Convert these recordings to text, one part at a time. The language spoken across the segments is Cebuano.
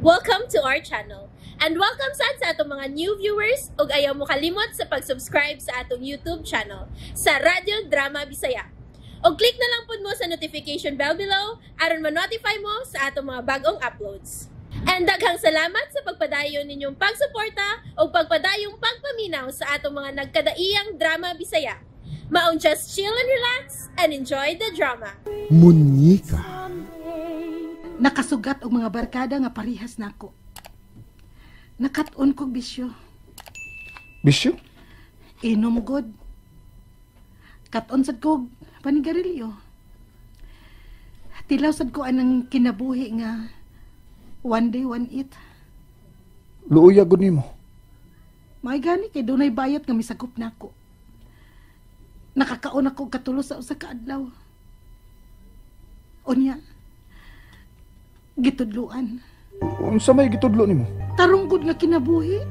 Welcome to our channel. And welcome sad sa atong mga new viewers ug ayaw mo kalimot sa pag-subscribe sa atong YouTube channel sa Radyo Drama Bisaya. Og click na lang pud mo sa notification bell below aron ma-notify mo sa atong mga bagong uploads. And daghang salamat sa pagpadayon ninyong pagsuporta ug pagpadayong pagpaminaw sa atong mga nagkadaiyang drama Bisaya. Maong just chill and relax and enjoy the drama. Munyeka. Nakasugat og mga barkada nga parihas nako. Nakat-on kog bisyo. Bisyo? Inom god. Kat-on sad kog panigarilyo. Tilaw sad ko anang kinabuhi nga one day one eat. Luoya gud nimo. May gani kay dunay bayot nga misagop nako. Nakakaon ako og katulo sa usa ka adlaw. Unya, gitudluan. Unsa may gitudlo nimo? Tarong gud nga kinabuhi.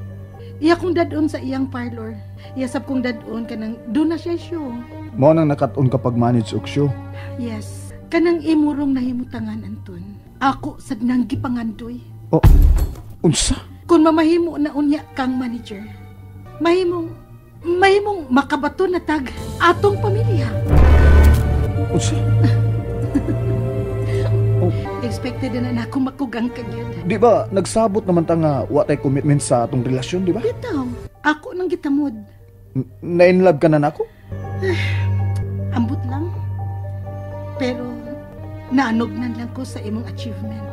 Iya kong dadon sa iyang parlor. Iya sab kong dadon kanang doon na siya show. Mao nang nakat-on ka pag-manage og show. Yes. Kanang imurong nahimutangan, Anton. Ako sad nang gipangandoy. Oh, unsa? Kung mamahimo na unya kang manager, mahimong makabato na tag atong pamilya. Unsa? Expected na na ako makugang ka gyud. Di ba nagsabot naman ta nga wa tay commitment sa atong relasyon, di ba? Bitaw, ako nang gitamod. Na in love ka na nako? Ambot lang. Pero naanugnan lang ko sa imong achievement.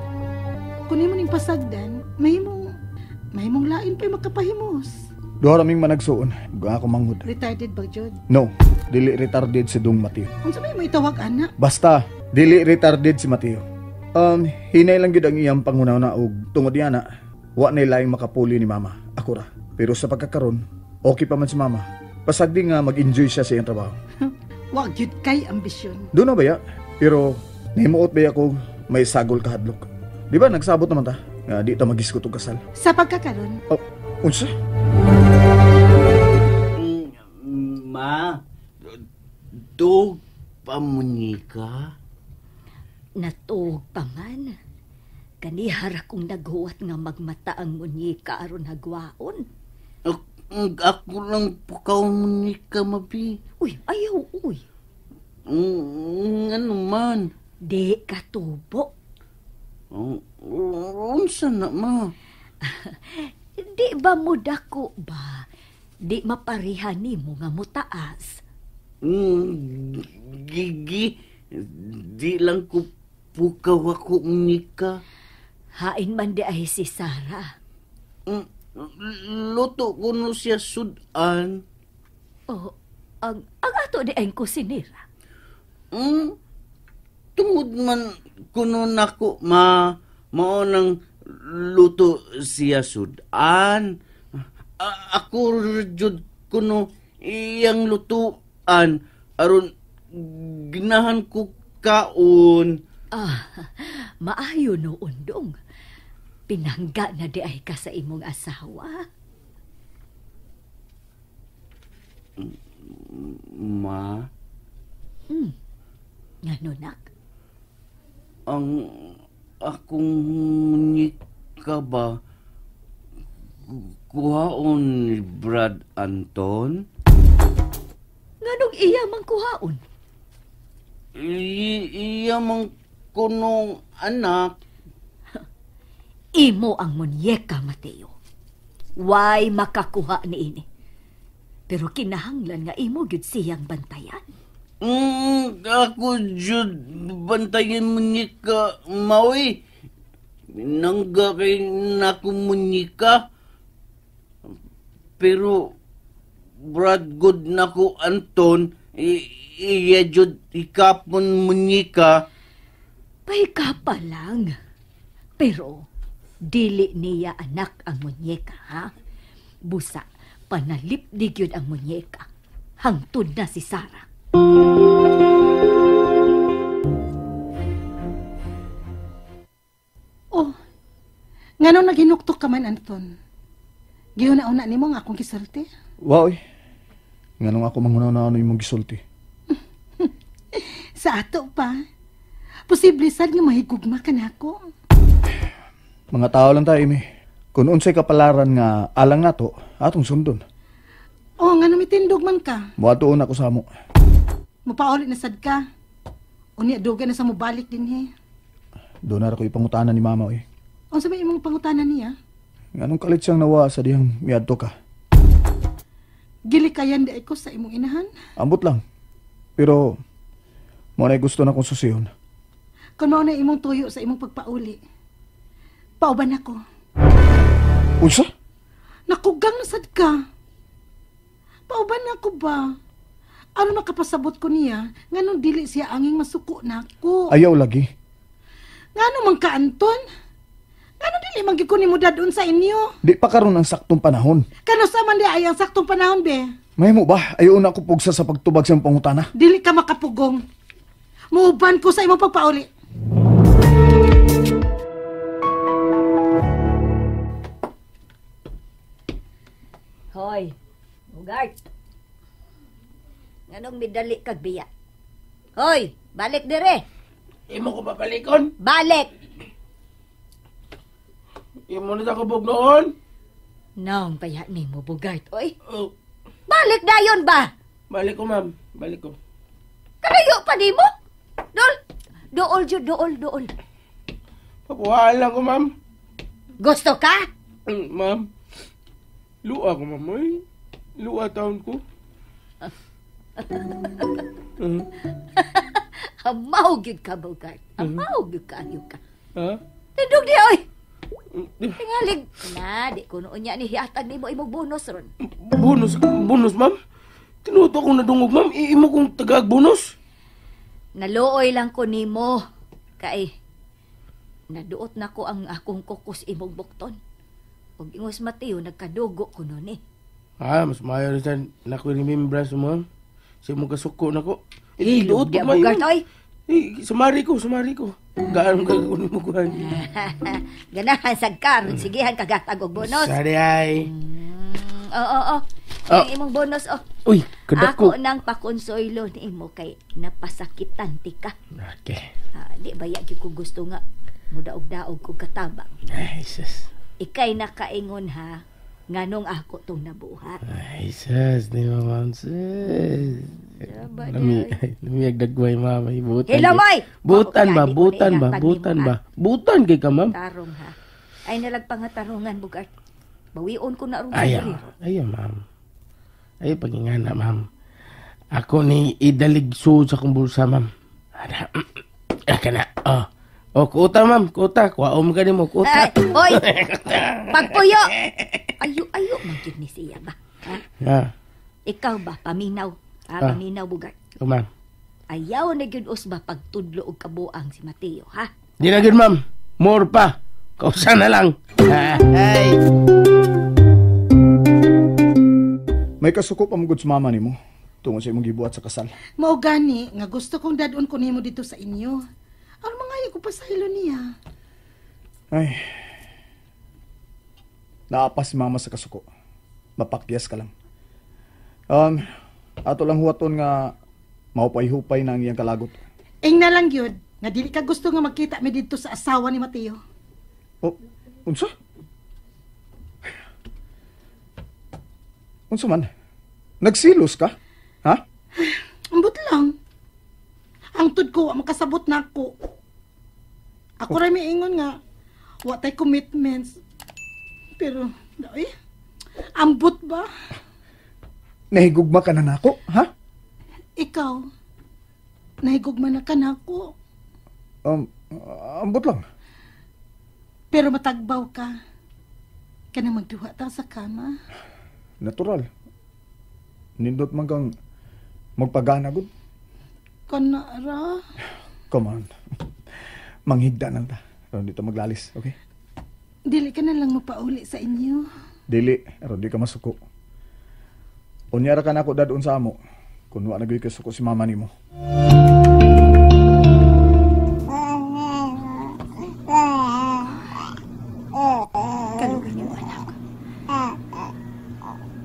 Kung imo ning pasagdan, mahimong lain pa'y makapahimos. Duha ra ming managsuon. Ug ako manghud. Retarded ba, Jod? No, dili retarded si Dong Mateo. Unsa may mo itawag ana? Basta dili retarded si Mateo. Hinay lang gyud ang iyang panghuna og tungod niya na wa na laing makapuli ni mama. Ako ra. Pero sa pagkakaron, okay pa man si mama. Pasagdi nga mag-enjoy siya sa iyang trabaho. Wa gyud kay ambisyon. Doon na ba ya? Pero nahimuot ba ako may sagol kahadlok? Di ba nagsabot naman ta? Nga di ta magisgot og kasal. Sa pagkakaron, Oh, unsa? Ma, dog pa munika? Natuog pa man. Kanihara kong naghuwat nga magmata ang munyika aron hagwaon. Ako lang pukaw munika, mabi. Uy, ayaw, uy. Ano man? Di katubo. Unsa na, ma? Di ba mo dako ba? Di maparihan nimo nga mutaas. Gigi, di lang ko pukaw ako munika. Hain man di ay si Sarah. Luto ko no siya sudan. Oh, ang ato di ay kusinera. Tungod man kuno nako ma mao nang luto siya sudan. Ako jud kuno iyang lutuan aron ginahan ko kaon. Ah, maayo noon dong. Pinangga na di ay ka sa imong asawa. Ma, Ngano nak? Ang akong munyika ba kuhaon ni Brad Anton? Nganong iya man kuhaon? Iya man kunong anak. Imo ang munyeka, Mateo. Way makakuha ni ini. Pero kinahanglan nga imo gyud siyang bantayan. Ako jud bantayan munyika, maoy. Nangga kay nako munyika. Pero Brad good nako Anton, iya jud ikapon munyika. Pahika pa lang. Pero dili niya anak ang munyeka, ha? Busa, panalip di gyud ang munyeka. Hangtod na si Sarah. Oh, ngano naghinuktok ka man, Anton? Gihuna-una nimo nga akong gisulti? Wa oy. Nganong ako manghuna-una imong gisulti? Sa ato pa. Posible sad nga mahigugma ka nako. Mga tao lang tayo, Amy. Kung unsay kapalaran nga alang nato, atong sundon. Oh, nga numitindog man ka. Muadtoon ako sa amo. Mupauli na sad ka. Unya dugay na sa mubalik dinhi. Doon na ko ipangutana ni mama eh. Unsa may imong pangutana niya? Nganong kalit siyang nawa sa dihang miadto ka? Gilikayan di ko sa imong inahan. Ambot lang. Pero mo na gusto na kong susiyon. Kung mao na imong tuyo sa imong pagpauli, pauban ako. Unsa? Nakugang na sad ka. Pauban ako ba? Ano makapasabot ko niya nganong dili siya anging masuko nako? Ayaw lagi. Ngano man ka, Anton? Ngano dili man gyud ko nimo dadon sa inyo? Di pa karon ang saktong panahon. Kano sa man di ay ang saktong panahon be? Mahimo ba? Ayaw na ako pugsa sa pagtubag sa imong pangutana. Dili ka makapugong. Muuban ko sa imong pagpauli. Hoy, Bugart. Nganong midali kag biya? Hoy, balik dire. Imo ko papalikon? Balik. Imo na sa kubog noon? Naong paya nimo, Bugart, oy. Oh, Balik dayon ba? balik ko, ma'am. Balik ko. Kanayo pa nimo? Dol, dool jud, dool, dool. Pakuhaan lang ko, ma'am. Gusto ka? Ma'am. Luwa ko, ma'am. Oy. Luwa taon ko. Hamaw gyud ka, Bugart. Hamaw gyud kaayo ka. Ha? Tindog di oy. Tingalig. Na, di ko noon niya ni hiatag nimo imong bonus ron. Bonus, bonus, ma'am. Tinuto akong nadungog, ma'am. Iimo kong tagag bonus. Naluoy lang ko nimo kay naduot na ko ang akong kukos imong bukton. Ug ingos Mateo nagkadugo ko noon eh. Ah, mas maayo na sa nako remembrance mo, ma'am. Sa imong kasuko nako. Ilog di Bugart oy. Eh, sumari ko, sumari ko. Gaano ka kunin mo kuhan. Ganahan sad ka ron sigihan kagatag og bonus. Sorry ay. Oo, oo. Oh. Ang imong bonus oh. Uy, kadako. Ako nang pakonsuelo nimo kay napasakitan ti ka. Okay. Ah, di ba ya gyud ko gusto nga mudaog-daog kog katabang. Ay, sus. Ikay nakaingon ha nganong ako tong nabuhat. Ay, sus. Di mo, ma'am, sus. Diba, Lami, lami agdagway, ma'am. Ay, butan. Hello, Moy! Butan ba? Di ko Butan ba? na Butan ihatag ba? nimo, Butan kay ka, ma'am? ha? Tarong ha. Ay nalagpangatarungan Bugart. Bawion ko na ron sa Ayaw. diri. Ayaw, ma'am. Ayaw, pag-ingana, ma'am. Ako ni idaligso sa akong bulsa, ma'am. Ada. Aka na. Oh. Oh, kuta, ma'am. Kuta. Kuwaom ka ni mo. Kuta. Ay, oy! Pagpuyo! Ayo, ayo, magyud ni siya ba? Ha? Ah. Ikaw ba, paminaw? Ha, Ah. paminaw, Bugart. Oh, ma'am. Ayaw na gyud usba pagtudlo og kabuang si Mateo, ha? Di na gyud, ma'am. More pa. Kausa na lang. Ay. May kasuko pa mugod sa mama nimo tungod sa imong gibuhat sa kasal. Mao gani nga gusto kong dadon ko nimo dito sa inyo. Aron mangayo ko pasaylo niya. Ay. Naapas si mama sa kasuko. Mapakyas ka lang. Ato lang huwaton nga maupay-hupay na ang iyang kalagot. Ing na lang gyud nga dili ka gusto nga magkita mi didto sa asawa ni Mateo. Oh, unsa? Unsa man? Nagsilos ka? Ha? Ambot lang. Ang tud ko wa makasabot nako. Ako ra miingon nga wa tay commitments. Pero ay, ambot ba? Nahigugma ka na nako, ha? Ikaw, nahigugma na ka nako. Ambot lang. Pero matagbaw ka. Kanang magduha ta sa kama. Natural. Nindot man kang magpagana gud. Kana ra. Come on. Manghigda nang ta. Aron dito maglalis, okay? Dili ka na lang mapauli sa inyo. Dili, aron di ka masuko. Unya ra ka nako dadon sa amo. Kun wa na gyud kasuko si mama nimo. Kaluoy nimo, anak.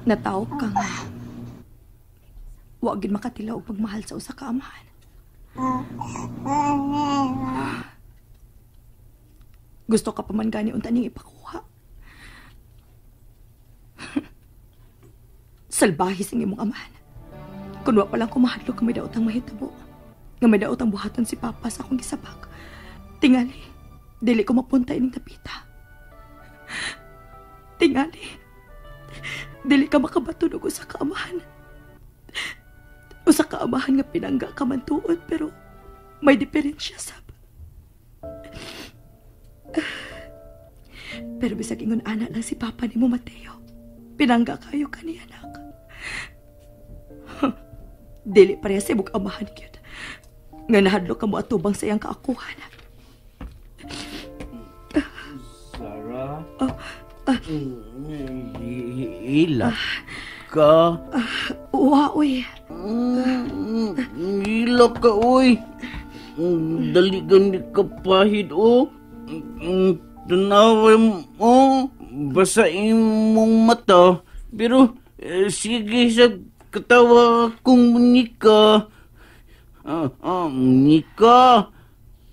Nataw ka nga. Wa gyud makatilaw og pagmahal sa usa ka amahan. Gusto ka pa man gani unta ning ipakuha. Salbahe sa imong amahan. Kun wa pa lang kumahadlok nga may daot ang mahitabo. Nga may daot ang buhaton si Papa sa akong gisabak. Tingali, dili ko mapunta ining tapita. Tingali, dili ka makabaton og usa ka amahan. Usa ka amahan nga pinangga ka man tuod, pero may diferensya sab. Pero bisag ingon ana lang si Papa nimo, Mateo. Pinangga kayo kani anak. Dili pareha sa imong amahan gyud. Nga nahadlok ka mo atubang sa iyang kaakuhan. Sarah? Hila ka? Wa, uy. Hila ka, uy. Dali gani ka pahid, oh. Tanawin mo, basain mong mata. Pero sige sa katawa kong munika. Munika,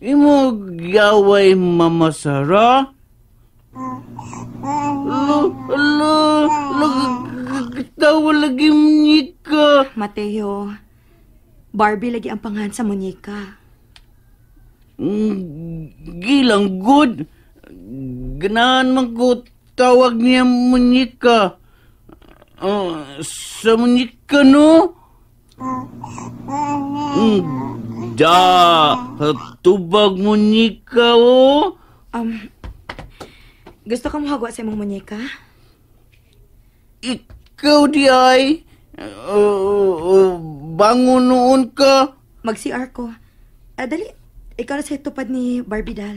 imo gaway Mama Sarah? Alo, alo, alo, katawa lagi munika. Mateo, Barbie lagi ang pangalan sa munika. Gilang good. Ganahan man ko tawag niya munika. Sa munika, no? Da, tubag munika, oh. Gusto ka mohagwa sa imong munika? Ikaw di ay. Bangon noon ka. Mag-CR ko. Dali, ikaw na sa tupad ni Barbie Dal.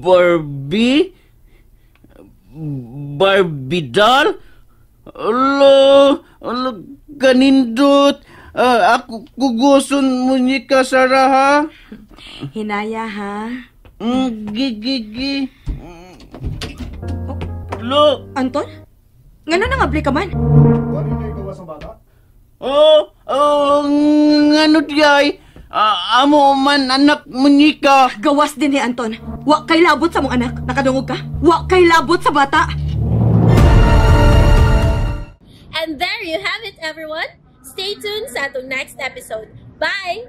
Barbie? Barbie Doll? Alo, alo, kanindot. Ako kuguson munika, Sarah, ha? Hinaya, ha? Gi. Lo. Anton? Ngano nangabli ka man? Wala na ikaw sa bata? Oh, ngano di ay? Amo man anak munika. Gawas din ni Anton. Wa kay labot sa mong anak. Nakadungog ka? Wa kay labot sa bata. And there you have it, everyone. Stay tuned sa atong next episode. Bye!